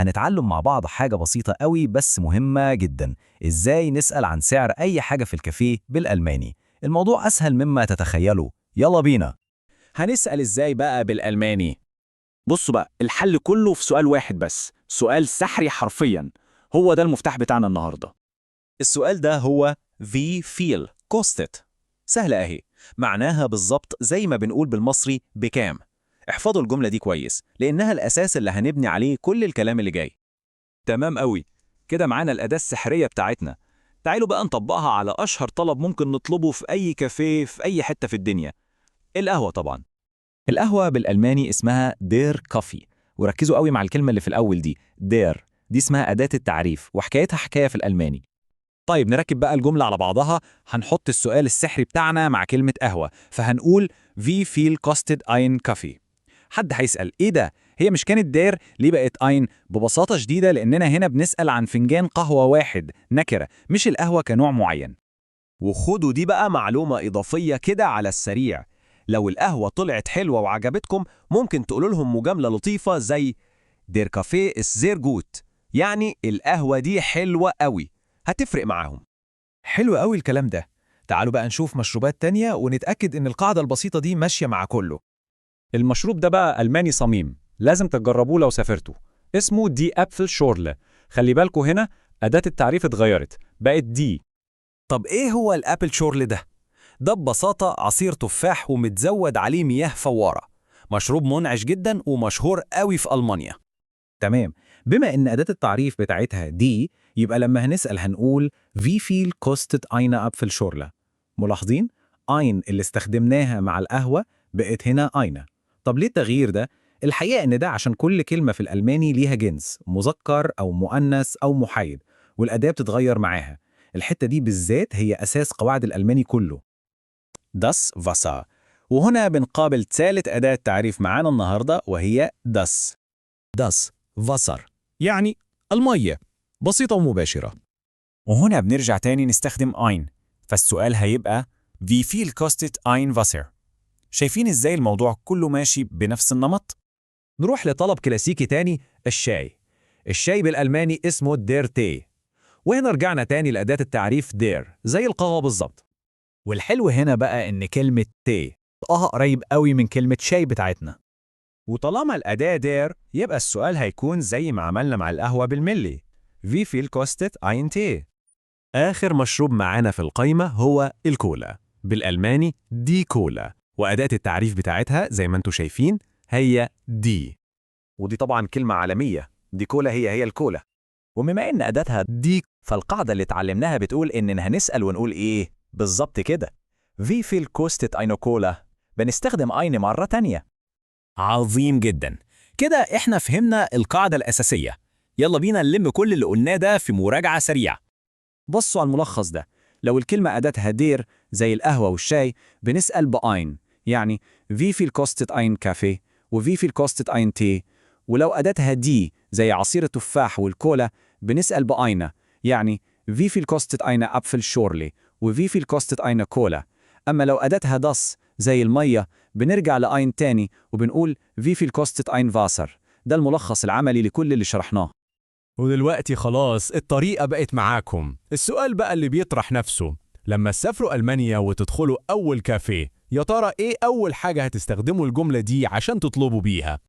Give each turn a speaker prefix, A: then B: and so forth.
A: هنتعلم مع بعض حاجة بسيطة قوي بس مهمة جدا، إزاي نسأل عن سعر أي حاجة في الكافيه بالألماني. الموضوع أسهل مما تتخيلوا. يلا بينا.
B: هنسأل إزاي بقى بالألماني؟ بصوا بقى، الحل كله في سؤال واحد بس، سؤال سحري حرفيا، هو ده المفتاح بتاعنا النهاردة.
A: السؤال ده هو Wie viel kostet. سهلة أهي، معناها بالظبط زي ما بنقول بالمصري بكام. احفظوا الجملة دي كويس لأنها الأساس اللي هنبني عليه كل الكلام اللي جاي.
C: تمام قوي، كده معانا الأداة السحرية بتاعتنا. تعالوا بقى نطبقها على أشهر طلب ممكن نطلبه في أي كافيه في أي حتة في الدنيا، القهوة طبعا.
A: القهوة بالألماني اسمها der Kaffee، وركزوا قوي مع الكلمة اللي في الأول دي، der، دي اسمها أداة التعريف وحكايتها حكاية في الألماني.
B: طيب نركب بقى الجملة على بعضها. هنحط السؤال السحري بتاعنا مع كلمة قهوة، فهنقول Wie viel kostet ein Kaffee؟ حد هيسأل إيه ده؟ هي مش كانت der؟ ليه بقت ein؟ ببساطة شديدة لأننا هنا بنسأل عن فنجان قهوة واحد، نكرة، مش القهوة كنوع معين.
D: وخدوا دي بقى معلومة إضافية كده على السريع، لو القهوة طلعت حلوة وعجبتكم ممكن تقولوا لهم مجاملة لطيفة زي Der Kaffee ist sehr gut، يعني القهوة دي حلوة قوي، هتفرق معاهم.
E: حلو قوي الكلام ده. تعالوا بقى نشوف مشروبات تانية ونتأكد إن القاعدة البسيطة دي ماشية مع كله.
C: المشروب ده بقى ألماني صميم، لازم تجربوه لو سافرتوا. اسمه die Apfelschorle. خلي بالكوا هنا أداة التعريف اتغيرت، بقت die.
D: طب إيه هو ال Apfelschorle ده؟ ده ببساطة عصير تفاح ومتزود عليه مياه فوارة، مشروب منعش جدا ومشهور قوي في ألمانيا.
E: تمام، بما إن أداة التعريف بتاعتها die، يبقى لما هنسأل هنقول Wie viel kostet eine Apfelschorle؟ ملاحظين؟ ein اللي استخدمناها مع القهوة بقت هنا eine. طب ليه التغيير ده؟ الحقيقة إن ده عشان كل كلمة في الألماني ليها جنس، مذكر أو مؤنث أو محايد، والأداة بتتغير معاها. الحتة دي بالذات هي أساس قواعد الألماني كله.
B: Das Wasser. وهنا بنقابل ثالث أداة تعريف معانا النهاردة وهي das.
E: Das Wasser يعني المية، بسيطة ومباشرة.
B: وهنا بنرجع تاني نستخدم ein، فالسؤال هيبقى Wie viel kostet ein Wasser؟ شايفين ازاي الموضوع كله ماشي بنفس النمط؟
D: نروح لطلب كلاسيكي تاني، الشاي. الشاي بالألماني اسمه der Tee، وهنا رجعنا تاني لأداة التعريف der زي القهوة بالظبط.
E: والحلو هنا بقى إن كلمة Tee نطقها قريب قوي من كلمة شاي بتاعتنا.
D: وطالما الأداة der يبقى السؤال هيكون زي ما عملنا مع القهوة بالملي، Wie viel kostet ein Tee؟ آخر مشروب معانا في القايمة هو الكولا، بالألماني die Cola، وأداة التعريف بتاعتها زي ما انتم شايفين هي die، ودي طبعا كلمة عالمية، die Cola هي هي الكولا.
A: وبما إن أداتها die، فالقاعدة اللي اتعلمناها بتقول إننا هنسأل ونقول إيه؟ بالظبط كده، Wie viel kostet eine Cola؟ بنستخدم eine مرة تانية.
B: عظيم جدا، كده احنا فهمنا القاعدة الأساسية. يلا بينا نلم كل اللي قلناه ده في مراجعة سريعة.
E: بصوا على الملخص ده، لو الكلمة أداتها der زي القهوة والشاي بنسأل ب ein، يعني Wie viel kostet ein Kaffee و Wie viel kostet ein Tee. ولو أداتها die زي عصير التفاح والكولا بنسأل ب eine، يعني Wie viel kostet eine Apfelschorle و Wie viel kostet eine Cola. أما لو أداتها das زي المية بنرجع ل ein تاني وبنقول Wie viel kostet ein Wasser. ده الملخص العملي لكل اللي شرحناه.
F: ودلوقتي خلاص الطريقة بقت معاكم. السؤال بقى اللي بيطرح نفسه، لما تسافروا ألمانيا وتدخلوا أول كافيه، يا ترى إيه أول حاجة هتستخدموا الجملة دي عشان تطلبوا بيها؟